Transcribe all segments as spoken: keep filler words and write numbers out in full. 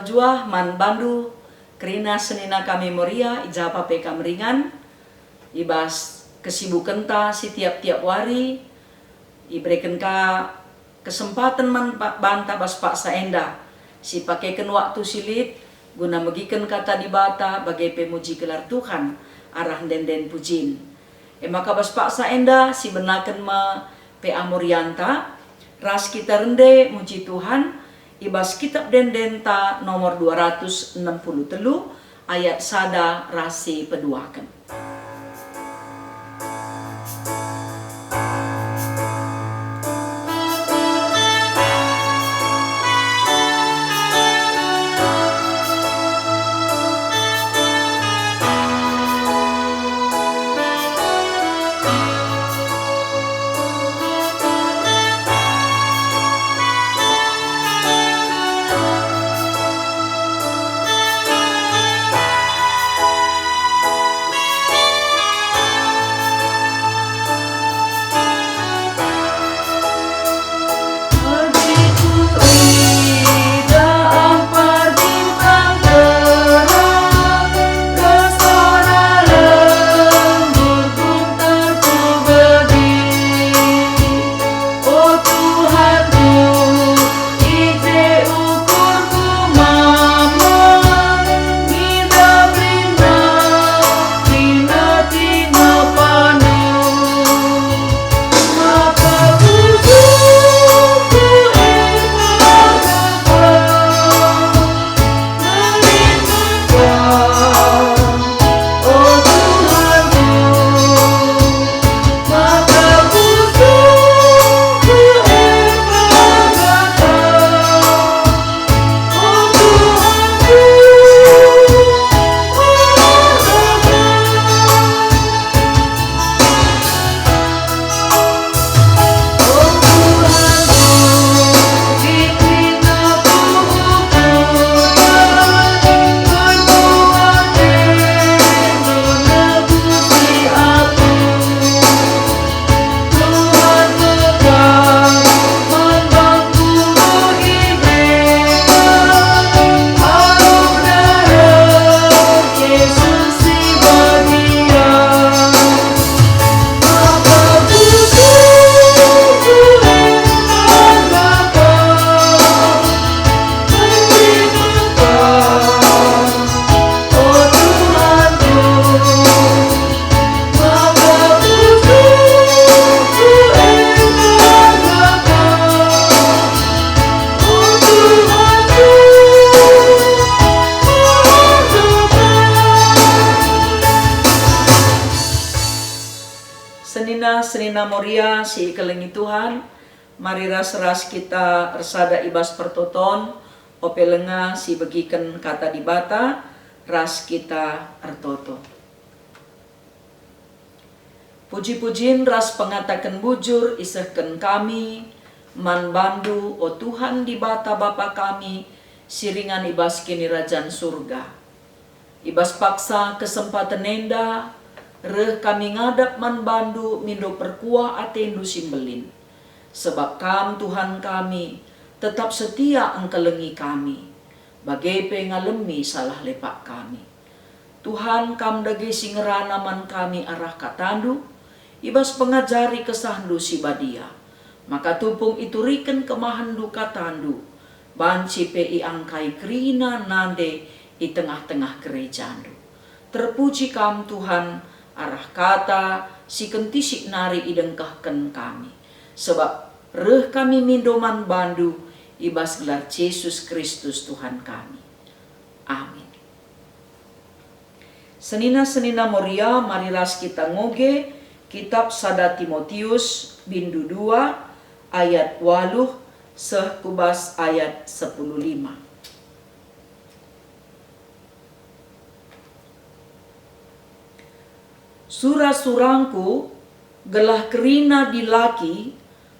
Juah man bandu, kerina senina kami Moria, i japa pe kam ringan, i bas kesibukenta si tiap-tiap wari, ibereken ka kesempaten man ba-, banta bas paksa enda, si pakeken waktu si lit guna megiken Kata Dibata, bage pe muji gelar Tuhan arah ende-enden pujin. E maka bas paksa enda sibenaken me P A Morianta, ras kita rende muji Tuhan i bas Kitap Ende-endenta nomor dua ratus enem puluh telu, ayat sada ras si peduaken. O Tuhanku, i je ukurku mama, nginda berindah, nina tina panu. Maka puji ku engkau. Senina-senina Moria si ikelengi Tuhan, mari ras-ras kita ersada i bas pertoton, ope lenga si begiken Kata Dibata, ras kita ertoto. Puji-pujin ras pengataken bujur isehken kami man bandu, o Tuhan Dibata Bapa kami, si ringan i bas Kinirajan Surga. I bas paksa kesempaten enda, reh kami ngadap man bandu mindo perkuah atendu si mbelin. Sebab Kam, Tuhan kami, tetap setia engkelengi kami, bage pe ngalemi salah lepak kami. Tuhan, Kam dage si ngerana man kami arah kataNdu, i bas pengajari KesahNdu si Badia, maka tupung ituriken kemahenNdu kataNdu, banci pe iangkai kerina nande i tengah-tengah gerejaNdu. Terpuji Kam, Tuhan, arah kata si kentisik nari idengkehken kami, sebab reh kami mindo man bandu i bas gelar Jesus Kristus Tuhan kami. Amin. Senina-senina Moria, mari ras kita ngoge Kitap sada Timotius, bindu dua, ayat waluh seh ku bas ayat sepuluh lima. Sura-surangku, gelah kerina dilaki,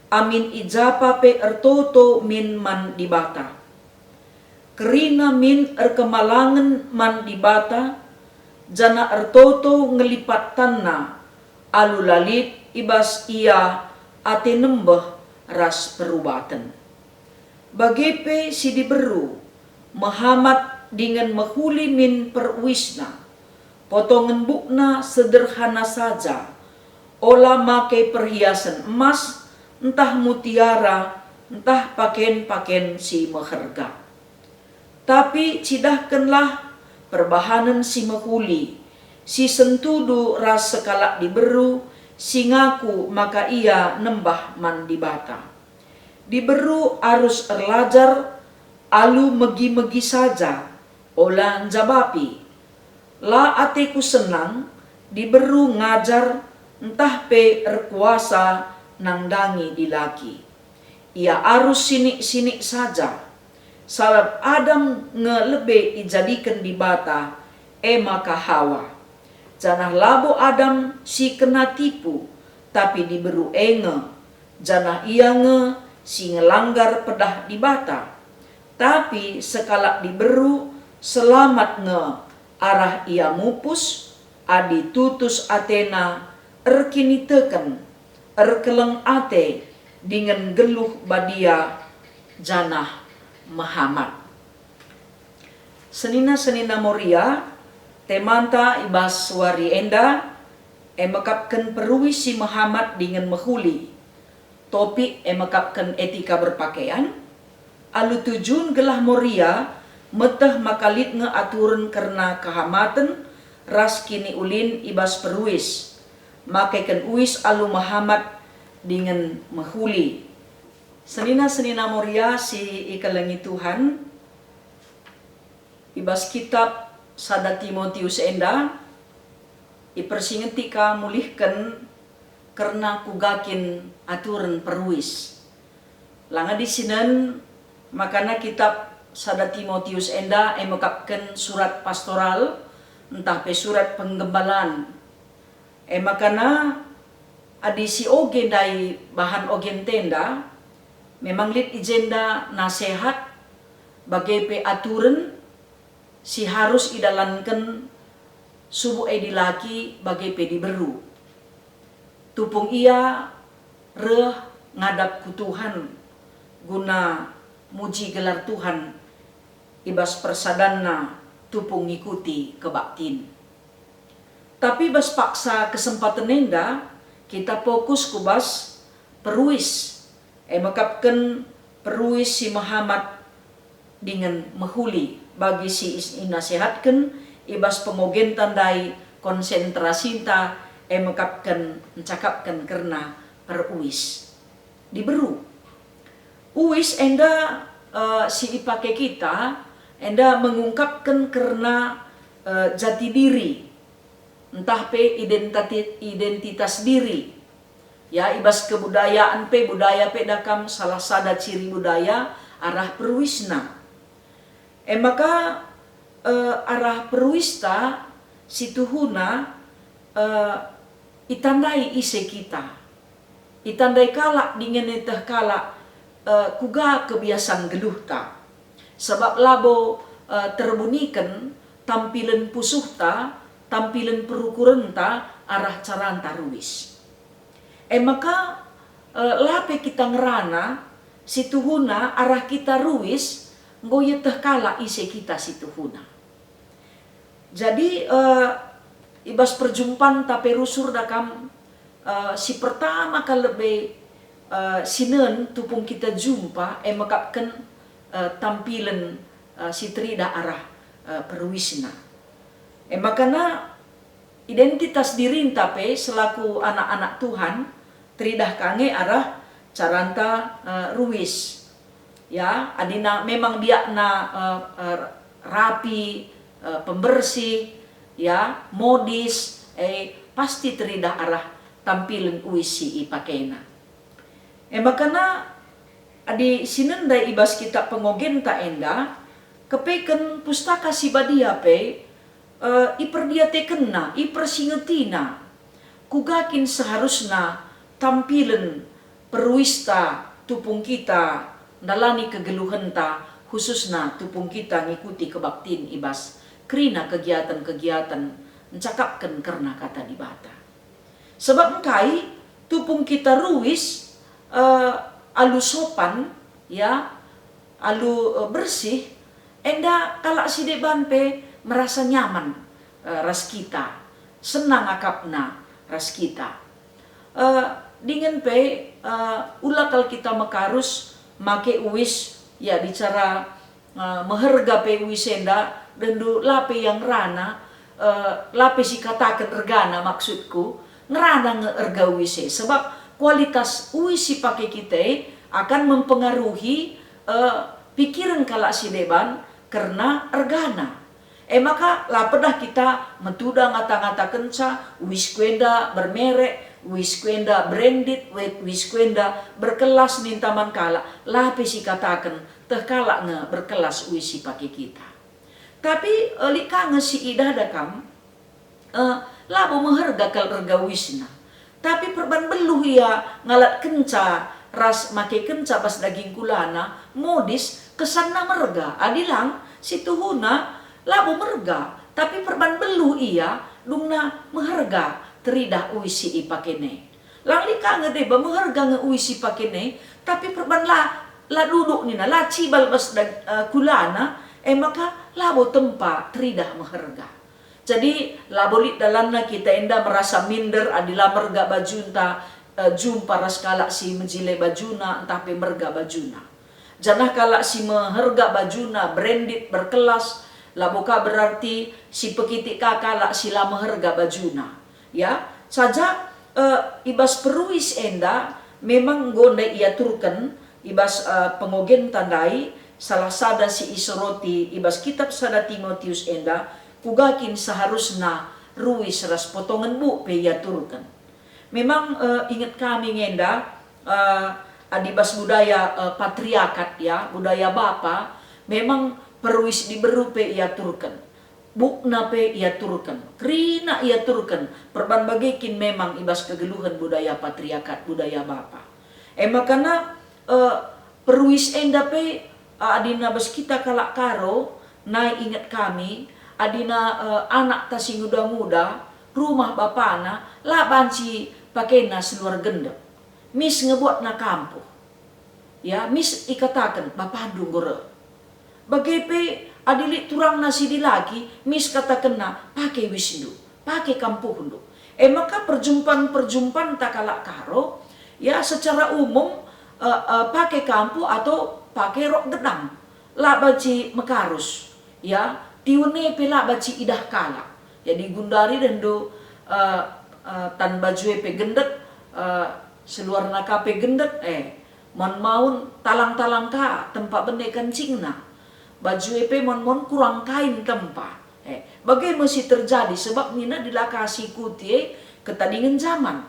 amin i japa pe ertoto min man Dibata. Kerina min erkemalangen man Dibata, janah ertoto ngelipat tanna alu la lit i bas ia ate nembeh ras perubaten. Bage pe si diberu, Mehamat dingen mehuli min peruisna. Potongen bukna sederhana saja, ola make perhiasen emas, ntah mutiara, ntah paken-paken si meherga. Tapi cidahkenlah perbahanen si mehuli, si sentudu ras sekalak diberu si ngaku maka ia nembah man Dibata. Diberu arus erlajar alu megi-megi saja, ola njabapi. La ateku senang diberu ngajar ntah pe erkuasa nandangi dilaki. Ia arus sinik-sinik saja. Sabap Adam nge lebe ijadiken Dibata, e maka Hawa. Janah labo Adam si kena tipu, tapi diberu e nge, janah ia nge si ngelanggar pedah Dibata. Tapi sekalak diberu selamat nge arah ia mupus, adi tutus atena, erkiniteken, erkeleng ate, dingen nggeluh badia, janah mehamat. Senina-senina Moria, temanta i bas wari enda, e mekapken peruis si mehamat dingen mehuli. Topik e mekapken etika berpakaian, alu tujun gelah Moria meteh maka lit nge aturen kerna kehamaten ras kiniulin i bas peruis, makeken uis alu mehamat dingen mehuli. Senina-senina Moria si ikelengi Tuhan, i bas kitab sada Timotius enda, ipersingeti ka mulihken kerna kuga kin aturen peruis. Langa disinen makana kitab sada Timotius enda e mekapken surat pastoral ntah pe surat penggembalan. E makana adi si oge ndai bahan ogenta enda, memang lit i jenda nasehat, bage pe aturen si harus idalanken subuk e dilaki bage pe diberu. Tupung ia reh ngadap ku Tuhan guna muji gelar Tuhan i bas persadanna tupung ngikuti kebaktin. Tapi bas paksa kesempaten enda, kita fokus ku bas peruis, e mekapken peruis si mehamat dingen mehuli bagi si is-, inasehatken i bas pengogenta ndai, konsentrasinta e mekapken ncakapken kerna peruis. Diberu. Uis enda, eh, si ipake kita enda mengungkapken kerna, eh, jati diri, ntah pe identiti-, identitas diri. Ya, i bas kebudayaan pe, budaya pe dakam salah sada ciri budaya arah peruisna. E maka, eh, arah peruista si tuhuna, eh, itandai ise kita. Itandai kalak dingen ieteh kalak, eh, kuga kebiasan geluhta. Sabap labo, eh, terbuniken tampilen pusuhta, tampilen perukurenta arah caranta ruis. E maka, eh, la pe kita ngerana si tuhuna arah kita ruis, enggo ieteh kalak ise kita si tuhuna. Jadi, eh, i bas perjumpanta pe rusur dakam, eh, si pertama kal lebe, eh, sinen tupung kita jumpa, e mekapken, eh, tampilen, eh, si teridah arah, eh, peruisna. E makana identitas dirinta pe selaku anak-anak Tuhan teridah ka nge arah caranta, eh, ruis. Ya, adina memang biakna, eh, eh, rapi, eh, pembersih, ya, modis, eh, pasti teridah arah tampilen uis si ipakena. E makana adi sinendai i bas kitab pengogenta enda, kepeken Pustaka Si Badia pe, eh, iperdiatekenna, ipersingetina, kuga kin seharusna tampilen peruista tupung kita ndalani kegeluhenta, khususna tupung kita ngikuti kebaktin i bas kerina kegiaten-kegiaten ncakapken kerna Kata Dibata. Sebab engkai tupung kita ruis, eh, alu sopan, ya, alu, eh, bersih, Enda kalak si deban pe merasa nyaman, eh, ras kita, senang akapna ras kita. Eh, dingen pe, eh, ula kal kita mekarus make uis, ya, bicara, eh, meherga pe uis enda, dendu la pe ia ngerana, eh, la pe sikataken ergana, maksudku, ngerana nge erga uis e, sebab kualitas uis si pake kita e akan mempengaruhi, eh, pikiren kalak si deban kerna ergana. E maka, la pedah kita metuda ngata-ngatakenca uisku enda bermerek, uisku enda branded, we-, uisku enda berkelas ninta man kalak, la pe sikataken teh kalak nge berkelas uis si pake kita. Tapi, eh, lit ka nge si idahda kam, eh, labo meherga kal erga uisna. Tapi perban beluh ia ngalatkenca ras makekenca bas daging kulana, modis, kesanna merga. Adi lang, situhuna labo merga, tapi perban beluh ia dungna meherga teridah uis si ipakena e. Lang lit ka nge deba meherga nge uis si pakena e, tapi perban la, la duduk nina, la cibal bas dag-, eh, kulana, e maka labo tempa teridah meherga. Jadi, labo lit dalanna kita enda merasa minder adi la merga bajunta, eh, jumpa ras kalak si mejile bajuna ntah pe merga bajuna. Janah kalak si meherga bajuna, branded, berkelas, labo ka berarti si pekitik ka kalak si la meherga bajuna. Ya, saja, eh, i bas peruis enda memang enggo ndai iaturken i bas, eh, pengogenta ndai, salah sada si isoroti i bas kitab sada Timotius enda, kuga kin seharusna ruis ras potongen buk pe iaturken. Memang, eh, inget kami ngenda, eh, adi bas budaya, eh, patriarkat, ya, budaya bapa, memang peruis diberu pe iaturken, bukna pe iaturken, kerina iaturken, perban bage kin memang i bas kegeluhen budaya patriarkat, budaya bapa. E makana, eh, peruis enda pe, eh, adina bas kita kalak Karo, nai inget kami, adina, eh, anakta si nguda-nguda, rumah bapana, la banci pakena seluar gendek. Mis nge buatna kampuh. Ya, mis ikataken, "Bapandu enggo reh." Bage pe, adi lit turangna si dilaki, mis katakenna, "Pake uisndu, pake kampuhndu." E maka perjumpan-perjumpanta kalak Karo, ya, secara umum, eh, eh, pake kampuh atau pake rok gedang. La banci mekarus, ya, tiwen e pe la banci idah kalak. Jadi gundari dendu, eh, eh, tan baju e pe gendek, eh, seluarna ka pe gendek, eh, maun-maun talang-talang ka tempa bene kancingna. Baju e pe maun-maun kurang kain tempa. Eh, bage me si terjadi sebab nina dilaka si ikuti e ketadingen jaman.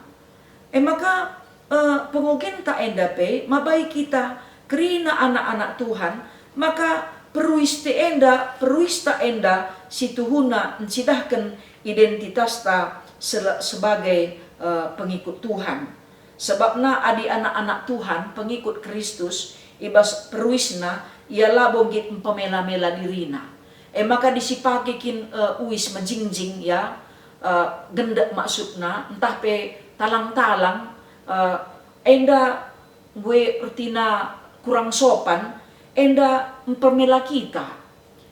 E maka, eh, pengogenta enda pe mabai kita kerina anak-anak Tuhan, maka peruis te enda, peruista enda si tuhuna ncidahken identitasta sel-, sebagai, eh, pengikut Tuhan. Sebabna adi anak-anak Tuhan, pengikut Kristus, i bas peruisna, ia labo nggit mpemela-mela dirina. E maka disipake kin, eh, uis mejingjing, ya, eh, gendek maksudna, ntah pe talang-talang, eh, enda mbue ertina kurang sopan, enda mpemela kita.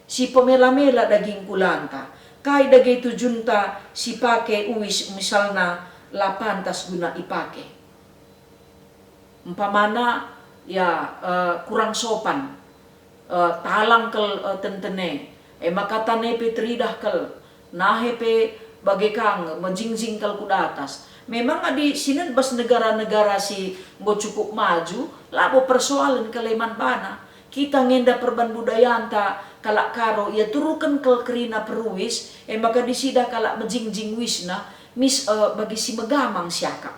Si pemela-mela daging kulanta. Kai dage tujunta si pake uis misalna la pantas guna ipake? Umpamana, ya, eh, kurang sopan, eh, talang kal, eh, tentene, e maka tane pe teridah kal, nahe pe bage ka nge, mejingjing kal ku datas. Memang adi sinen bas negara-negara si enggo cukup maju, labo persoalen kal e man bana. Kita ngenda perban budayanta kalak Karo, ia turuken kal kerina peruis, e maka disida kalak mejingjing uisna, mis, eh, bagi si megamang siakap.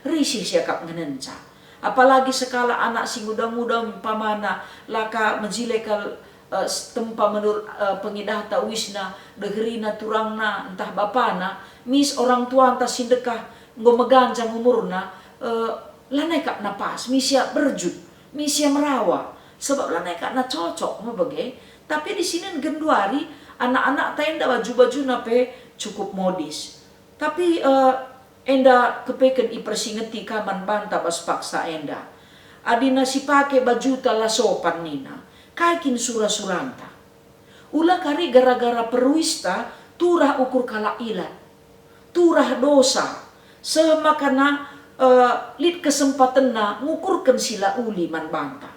Risih siakap ngenenca. Apalagi sekalak anak si nguda-nguda umpamana, la ka mejile kal, eh, tempa menurut, eh, pengidahta uisna, deherina turangna, ntah bapana, mis orang tuanta si ndekah enggo meganjang umurna, eh, lanai kap na pas, mis ia berjut, mis ia merawa, sebab lanai kap na cocok me bage. Tapi di sinen genduari anak-anakta enda baju-bajuna pe cukup modis. Tapi, eh, enda kepeken ipersingeti ka man banta bas paksa enda. Adina sipake bajuta la sopan nina, kai kin sura-suranta? Ula kari gara-gara peruista turah ukur kalak ilat, turah dosa, seh makana, eh, lit kesempatenna ngukurken si la uli man banta.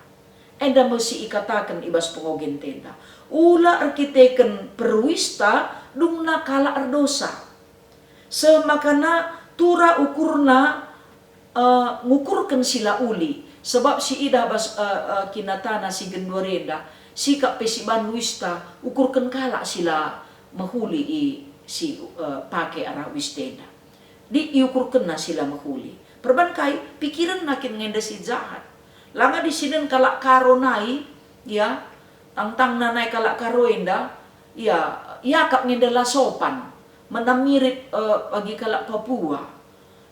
Enda me si ikataken i bas pengogenta enda. Ula erkiteken peruista dungna kalak erdosa. Seh makana turah ukurna, eh, ngukurken si la uli, sebab si idah bas, eh, eh, kinatana si genduari enda, sikap pe si banduista ukurken kalak si la mehuli i si, eh, pake arah uista enda. Lit iukurkenna si la mehuli. Perban kai, pikirenna kin nge enda si jahat. Langa disinen kalak Karo nai, ya, tangtangna nai kalak Karo enda, ya, iakap nge enda la sopan. Mena mirip, eh, bagi kalak Papua.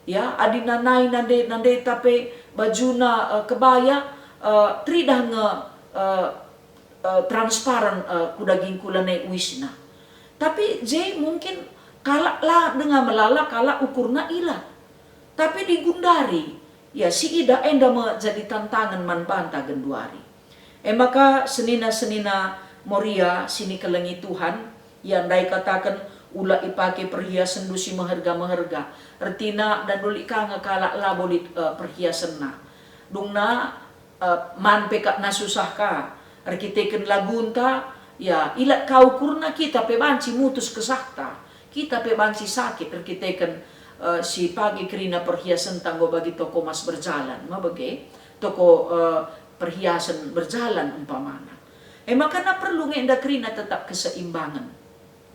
Ya, adina nai nande, nandeta pe bajuna, eh, kebaya, eh, teridah nge, eh, eh, transparan, eh, ku dagingku lanai uisna. Tapi je mungkin kalak la denga melala kalak ukurna ilat. Tapi digundari, ya, si idah enda me jadi tantangen man banta genduari. E maka senina-senina Moria si nikelengi Tuhan, ia ndai kataken, ula ipake perhiasenndu si meherga-meherga. Ertina dan lit ka nge kalak labo lit, eh, perhiasenna. Dungna, eh, man pe kap na susah ka. Erkiteken lagunta, ya, ilat ka ukurna kita pe banci mutus kesahta. Kita pe banci sakit erkiteken, eh, si pagi kerina perhiasenta enggo bagi toko emas berjalan, me bage, toko, eh, perhiasen berjalan umpamana. E maka na perlu nge enda kerina tetap keseimbangen.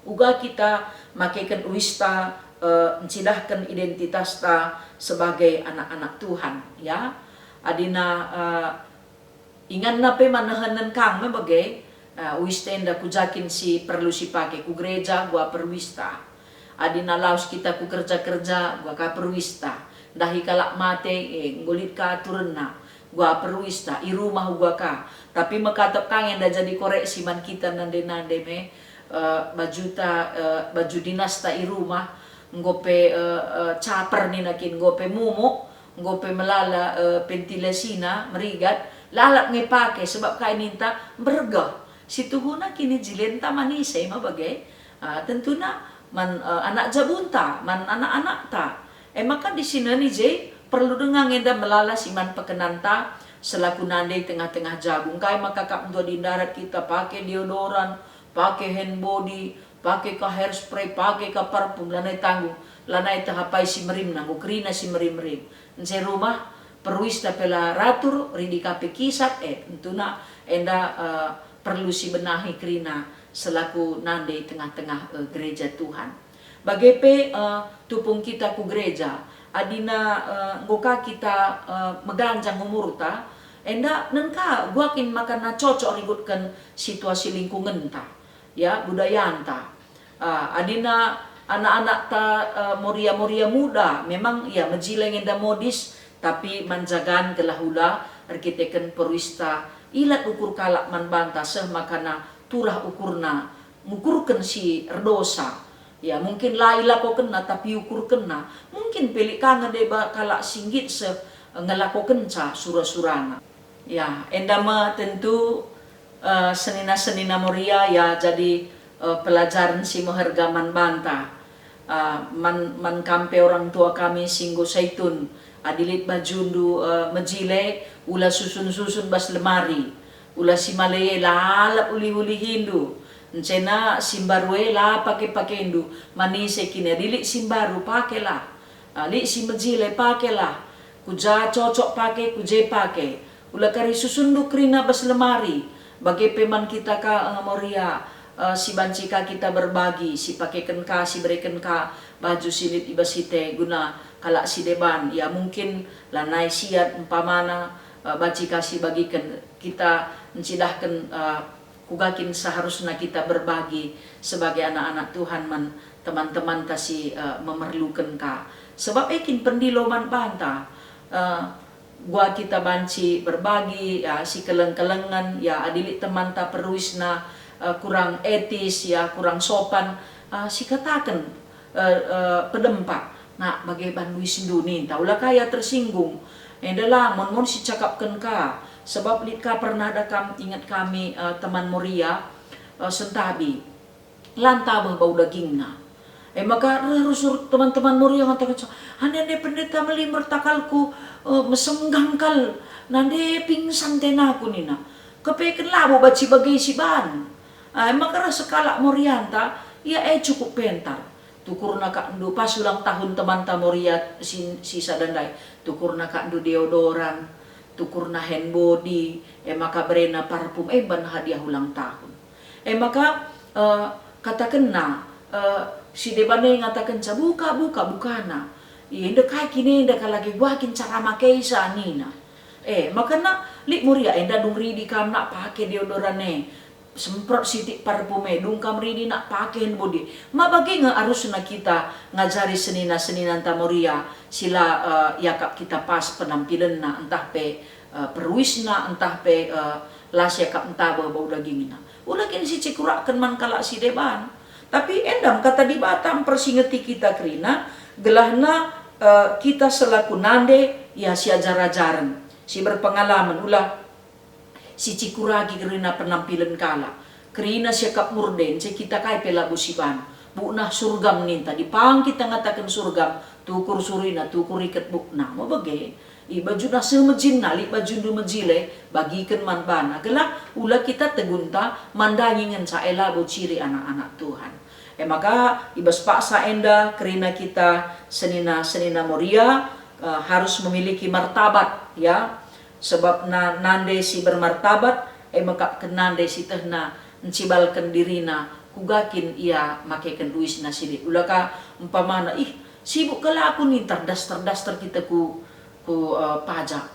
Uga kita makeken uista, eh, ncidahken identitasta sebagai anak-anak Tuhan, ya. Adina, eh, inganna pe man nehenen kang me bage, eh, uista enda ku ja kin si perlu sipake, ku gereja gua peruista. Adina lawes kita ku kerja-kerja gua ka peruista. Ndahi kalak mate, eh, enggo lit ka aturenna. Gua peruista, i rumah uga ka. Tapi mekatep ka nge enda jadi koreksi man kita nande-nande me, eh, bajuta, eh, baju dinasta i rumah, enggo pe, eh, eh, caper nina kin, enggo pe mumuk, enggo pe melala, eh, ventilasina merigat, lalap nge pake, sebab kai ninta mbergeh. Situhuna kinijilenta man ise me bage, ah, tentuna man, eh, anak jabunta, man anak-anakta. E maka disinen i je perlu denga nge enda melala si man pekenanta selaku nande i tengah-tengah jabu. Engkai maka kap ndu adi ndarat kita pake deodoran, pake hand body, pake ka hairspray, pake ka parfum, lanai tanggung, lanai tehapai si merimna, enggo kerina si merim-merim. Nce rumah, peruista pe la ratur, ridi ka pe kisap, eh, tentuna enda, eh, perlu sibenahi kerina selaku nande i tengah-tengah, eh, gereja Tuhan. Bage pe, eh, tupung kita ku gereja, adina, eh, enggo ka kita, eh, meganjang umurta, enda nen ka gua kin maka na cocok rikutken situasi lingkungenta, ya, budayanta. Ah, adina anak-anakta, eh, Moria-Moria Muda, memang, ya, mejile nge enda modis, tapi man jagan gelah ula erkiteken peruista ilat ukur kalak man banta seh makana turah ukurna ngukurken si erdosa. Ya, mungkin la ilakokenna, tapi iukurkenna. Mungkin pe lit ka nge deba kalak si nggit seh ngelakokenca sura-surana. Ya, enda me tentu, eh, senina-senina Moria, ya, jadi, eh, pelajaren si meherga man banta. Eh, man, man kam pe orang tua kami si enggo saitun, adi lit bajundu, eh, mejile, ula susun-susun bas lemari. Ula si male e lalap ulih-ulihindu, encena si mbaru e la pake-pakendu, man ise kin adi lit si mbaru pakelah. Ah, lit si mejile pakelah, ku ja cocok pake, ku je pake. Ula kari susunndu kerina bas lemari, bage pe man kita ka, eh, Moria, eh, si banci ka kita berbagi, si pakeken ka, si bereken ka baju si lit i bas ite guna kalak si deban. Ya, mungkin lanai siat umpamana, eh, banci ka si bagiken. Kita ncidahken, eh, kuga kin seharusna kita berbagi sebagai anak-anak Tuhan man teman-temanta si, eh, memerluken ka. Sebab e kin pendilo man banta, eh, gua kita banci berbagi, ya, si keleng-kelengen, ya, adi lit temanta peruisna, eh, kurang etis, ya, kurang sopan, eh, sikataken, eh, eh, pedempak, "Nak, bage ban uisndu," ninta. Ula ka ia tersinggung. Enda la, mon-mon sicakapken ka. Sebab lit ka pernah da kam inget kami, eh, teman Moria, eh, sentabi, la ntabeh bau dagingna. E maka reh rusur teman-teman Moria ngatakenca, "Ande-ande pendeta meli mertakalku, eh, mesenggang kal, nande pingsan tenaku," nina. Kepeken labo banci bage si ban. Ah, e maka reh sekalak Morianta, ia e cukup pentar. Tukurna kak ndu pas ulang tahun temanta Moria si, si sada ndai, tukurna kak ndu deodoran, tukurna hand body, e maka berena parfum, e ban hadiah ulang tahun. E maka, eh, katakenna, eh, si deban e ngatakenca, "Buka, buka, bukana. Enda kai kin enda, kalak e, kuga kin cara makeisa," nina. E, makana lit Moria enda dung ridi kam nak pake deodoran e. Semprot sitik parfum e, dung kam ridi nak pake hand body. Ma bage nge arusna kita ngajari senina-seninanta Moria si la, eh, iakap kita pas penampilenna, ntah pe, eh, peruisna, ntah pe, eh, la siakap ntabeh bau dagingna. Ula kin sicikurakken man kalak si deban. Tapi enda me kata Dibata mpersingeti kita kerina, gelahna, eh, kita selaku nande, ya, siajar-ajaren, si berpengalaman, ula sicikuraki kerina penampilen kalak. Kerina siakap murde, ence kita kai pe labo siban. Bukna surgam ninta, dipang kita ngataken surgam, tukur surina, tukur iket bukna. Mebege. I bajuna seh mejinna, lit bajundu mejile, bagiken man bana. Gelah ula kita tegunta mandangi ngenca e labo ciri anak-anak Tuhan. E maka, i bas paksa enda kerina kita senina-senina Moria, eh, harus memiliki martabat, ya. Sebab na-, nande si bermartabat, e mekapken nande si tehna ncibalken dirina, kuga kin ia makeken uisna si lit. Ula ka umpamana, "Ih, sibuk kal aku nih, terdas-terdas ter kita ku, ku, eh, pajak.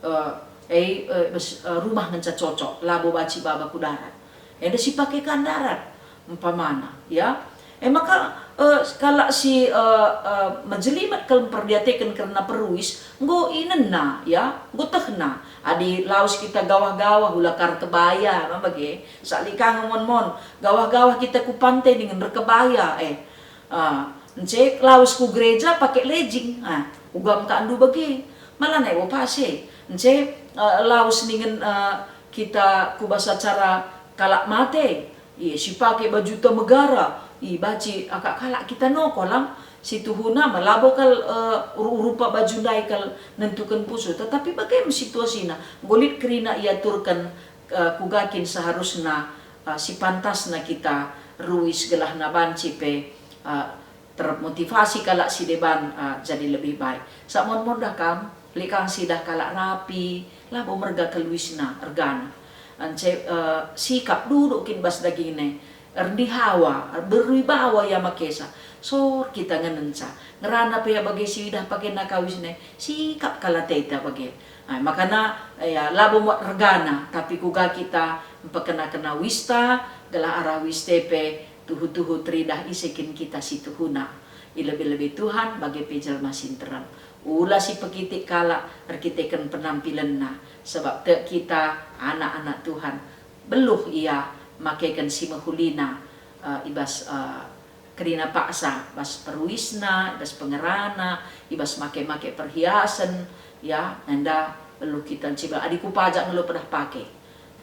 Eh, eh, eh, bas, eh, rumah ngenca cocok, labo banci baba ku darat. Enda si pake kan darat," umpamana, ya. E maka, eh, kalak si, eh, eh, mejelimet kal mperdiateken kerna peruis, enggo inenna, ya, enggo tehna. Adi lawes kita gawah-gawah, ula kar kebaya, ma bage, sali ka nge mon-mon, gawah-gawah kita ku pante dingen erkebaya, eh. Ah, ence lawes ku gereja pake legging, ah, uga me kak ndu bage. Malah nai bo pase. Ence, eh, lawes dingen, eh, kita ku bas acara kalak mate, i, si pake baju temegara, i, banci akap kalak kita nokoh lang. Situhuna me labo kal, eh, uru-, rupa baju ndai kal nentuken pusuh, tetapi bage me situasina, enggo lit kerina iaturken, eh, kuga kin seharusna, eh, si pantasna kita ruis gelahna banci pe, eh, termotivasi kalak si deban, eh, jadi lebih baik. Sa mon-mon dah kam, lit kang sidah kalak rapi, labo merga kal uisna, ergana. Ence, eh, sikap duduk kin bas dagingna, erndi hawa, berwibawa ia makesa. Sor kita ngenenca. Ngerana pe ia bage si idah pakena ka uisna, sikap kal ateta bage. Ah, makana, ya, labo muat ergana, tapi kuga kita mpekena-kena uista, gelah arah uiste pe tuhu-tuhu teridah ise kin kita situhuna. I lebe-lebe Tuhan, bage pe jelma si nterem. Ula sipekitik kalak erkiteken penampilenna, sebab tek kita anak-anak Tuhan, beluh ia makeken si mehulina, eh, i bas, eh, kerina paksa, bas peruisna, i bas pengerana, i bas make-make perhiasen, ya, enda beluh kita ncibal. Adi ku pajak ngelo pedah pake,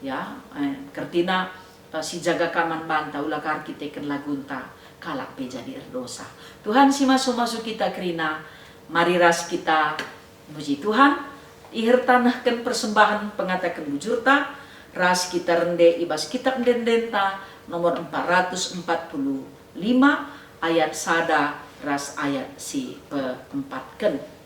ya, eh, kertina, eh, sijaga ka man banta, ula ka erkiteken lagunta, kalak pe jadi erdosa. Tuhan si masu-masu kita kerina, mari ras kita muji Tuhan, ihertanehken persembahen pengataken bujurta, ras kita rende i bas Kitab Ende-Endenta nomor empat ratus empat puluh lima, ayat sada ras ayat si peempatken.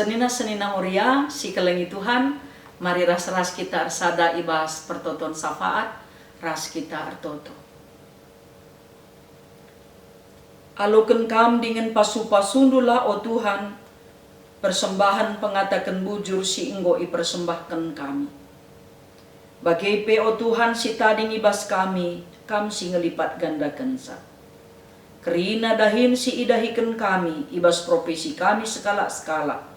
Senina-senina Moria, si kelengi Tuhan, mari ras-ras kita ersada i bas pertoton syafaat, ras kita ertoto. Aloken Kam dingen pasu-pasundu la, o Tuhan, persembahen pengataken bujur si enggo ipersembahken kami. Bage pe, o Tuhan, si tading i bas kami, Kam si ngelipat gandakenca. Kerina dahin si idahiken kami i bas profesi kami sekalak-sekalak,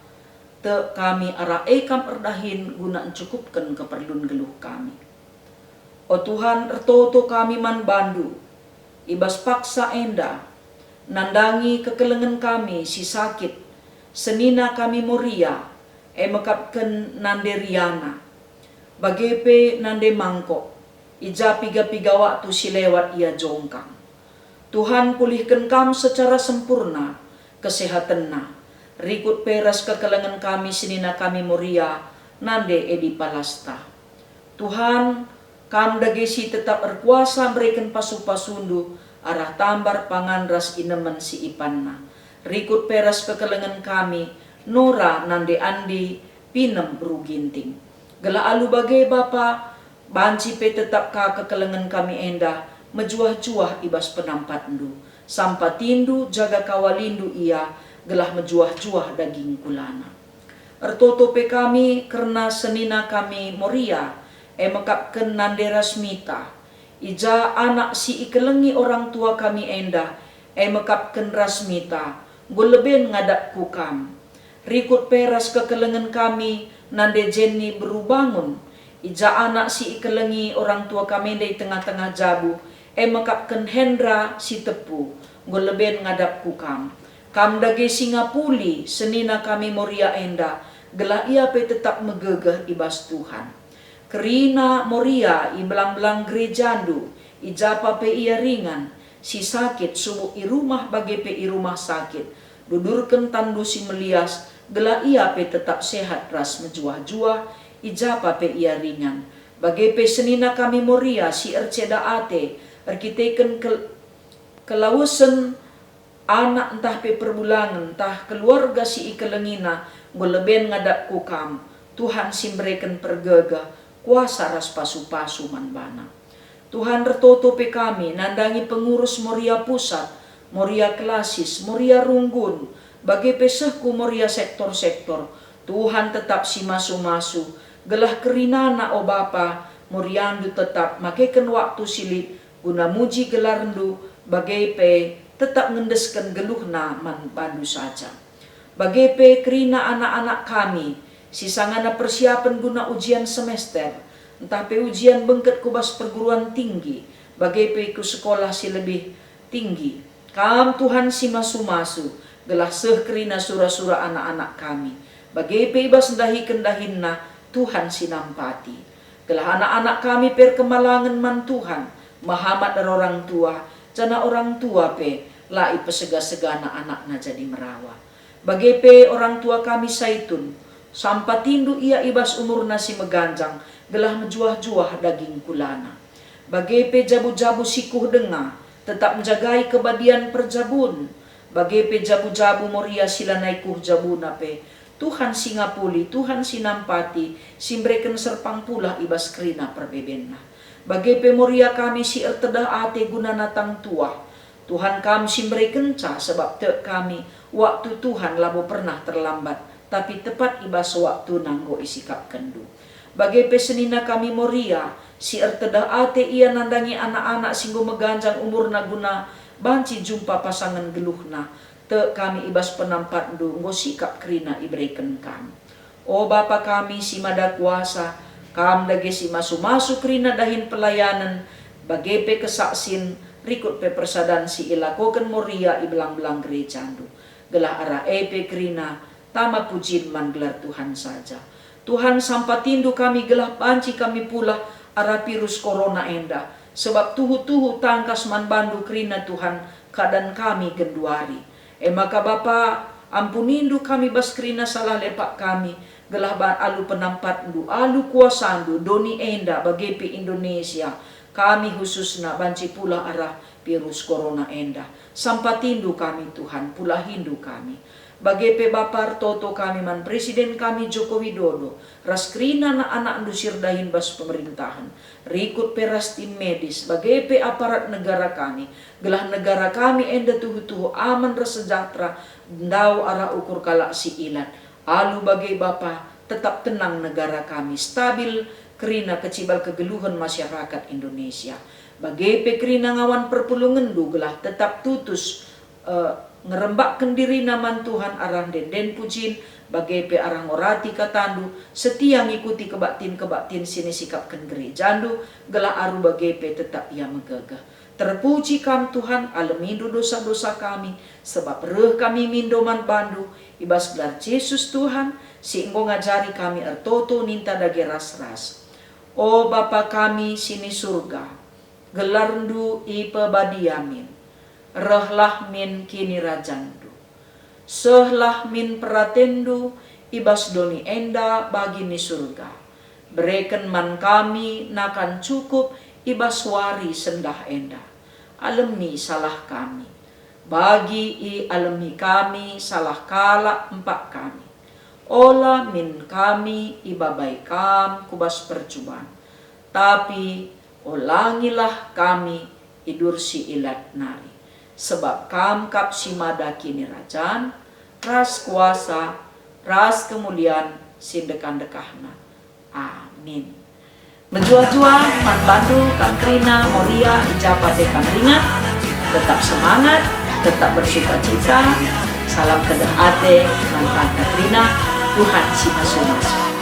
tek kami arah e Kam erdahin guna encukupken keperlun geluh kami. O Tuhan, ertoto kami man bandu i bas paksa enda, nandangi kekelengen kami si sakit, senina kami Moria, e mekapken nande Riana, bage pe nande Mangkok, i ja piga-piga waktu si lewat ia jongkang. Tuhan, pulihken Kam secara sempurna kesehatenna, rikut pe ras kekelengen kami senina kami Moria, nande Edi Palasta. Tuhan, Kam dage si tetap erkuasa mereken pasu-pasundu arah tambar pangan ras inemen si ipanna, rikut pe ras kekelengen kami Nora nande Andi, Pinem ru Ginting. Gelah alu bage, Bapa, banci pe tetap ka kekelengen kami enda mejuah-juah i bas penampatndu. Sampatindu jaga kawalindu ia, gelah mejuah-juah daging kulana. Ertoto pe kami kerna senina kami Moria, e mekapken nande Rasmita. I ja anak si ikelengi orang tua kami enda, e mekapken Rasmita, enggo leben ngadap ku Kam. Rikut pe ras kekelengen kami nande Jenny beru Bangun, i ja anak si ikelengi orang tua kami enda i tengah-tengah jabu, e mekapken Hendra Sitepu, enggo leben ngadap ku Kam. Kam dage si ngapuli senina kami Moria enda, gelah ia pe tetap megegeh i bas Tuhan. Kerina Moria i belang-belang gerejandu, i ja pa pe ia ringan, si sakit subuk i rumah bage pe i rumah sakit, dudurken tanndu si melias, gelah ia pe tetap sehat ras mejuah-juah, i ja pa pe ia ringan. Bage pe senina kami Moria si erceda ate erkiteken kel-, kelawesen anak ntah pe perbulangen ntah keluarga si ikelengina enggo leben ngadap ku Kam, Tuhan si mbereken pergegeh, kuasa ras pasu-pasu man bana. Tuhan, ertoto pe kami nandangi pengurus Moria Pusat, Moria Klasis, Moria Runggun, bage pe seh ku Moria sektor-sektor. Tuhan tetap si masu-masu, gelah kerinana, o Bapa, Moriandu tetap makeken waktu si lit guna muji gelarNdu, bage pe tetap ngendesken geluhna man bandu saja. Bage pe kerina anak-anak kami, si sangana persiapen guna ujian semester, ntah pe ujian bengket ku bas perguruan tinggi, bage pe ku sekolah si lebih tinggi. Kam Tuhan si masu-masu, gelah seh kerina sura-sura anak-anak kami, bage pe i bas ndahiken dahinna Tuhan si nampati. Gelah anak-anak kami pe erkemalangen man Tuhan, mehamat ras orang tua, janah orang tua pe la ipesega-segana anakna jadi merawa. Bage pe orang tua kami Saitun, sampatindu ia i bas umurna si meganjang, gelah mejuah-juah daging kulana. Bage pe jabu-jabu si kuh denga, tetap njagai kebadian perjabun. Bage pe jabu-jabu Moria si lanai kuh jabuna pe, Tuhan si ngapuli, Tuhan si nampati, si mbereken serpang pulah i bas kerina perbebenna. Bage pe Moria kami si ertedah ate guna natang tuah. Tuhan, Kam si mberekenca, sebab tek kami, waktu Tuhan labo pernah terlambat, tapi tepat i bas waktuna enggo isikapkenNdu. Bage pe senina kami Moria, si ertedah ate ia nandangi anak-anak si enggo meganjang umurna guna banci jumpa pasangen geluhna, tek kami i bas penampatNdu enggo sikap kerina ibereken Kam. O Bapa kami si Mada Kuasa, Kam dage si masu-masu kerina dahin pelayanen, bage pe kesaksin, rikut pe persadan si ilakoken Moria i belang-belang gerejaNdu, gelah arah e pe kerina tama pujin man gelar Tuhan saja. Tuhan, sampatiNdu kami gelah banci kami pulah arah virus corona enda, sebab tuhu-tuhu tangkas man baNdu kerina, Tuhan, keadan kami genduari. E maka, Bapa, ampuniNdu kami bas kerina salah lepak kami, gelah ba-, alu penampatNdu, alu kuasaNdu, doni enda bage pe Indonesia, kami khususna banci pulah arah virus corona enda. SampatiNdu kami, Tuhan, pulahiNdu kami. Bage pe Bapa, ertoto kami man Presiden kami Joko Widodo, ras kerina anak-anakndu si erdahin bas pemerintahen, rikut pe ras tim medis, bage pe aparat negara kami, gelah negara kami enda tuhu-tuhu aman ras sejahtera, ndauh arah ukur kalak si ilat. Alu bage Bapa, tetap tenang negara kami, stabil kerina kecibal kegeluhen masyarakat Indonesia. Bage pe kerina ngawan perpulungenndu gelah tetap tutus, eh, ngerembakken dirina man Tuhan arah ende-enden pujin, bage pe arah ngorati katandu, setia ngikuti kebaktin-kebaktin si nisikapken gerejandu, gelah aru bage pe tetap ia megegeh. Terpuji Kam, Tuhan, alemindu dosa-dosa kami, sebab reh kami mindo man bandu, i bas gelar Jesus, Tuhan, si enggo ngajari kami ertoto ninta dage ras-ras. O Bapa kami si ni Surga, gelarndu ipebadia min, rehlah min kinirajandu. Sehlah min peratenndu i bas doni enda bagi ni Surga. Bereken man kami nakan cukup i bas wari sendah enda. Alemi salah kami, bagi ialemi kami salah kalak empak kami. Ola min kami ibabai Kam ku bas percuban, tapi olangilah kami i bas si ilat nari. Sebab Kam kap si mada kinirajan, ras kuasa, ras kemulian si ndekah-ndekahna. Amin. Mejuah-juah man bandu kam kerina Moria i ja pe kam ringan. Tetap semangat, tetap bersukacita. Salam tedeh ate man banta kerina. Tuhan si masu-masu.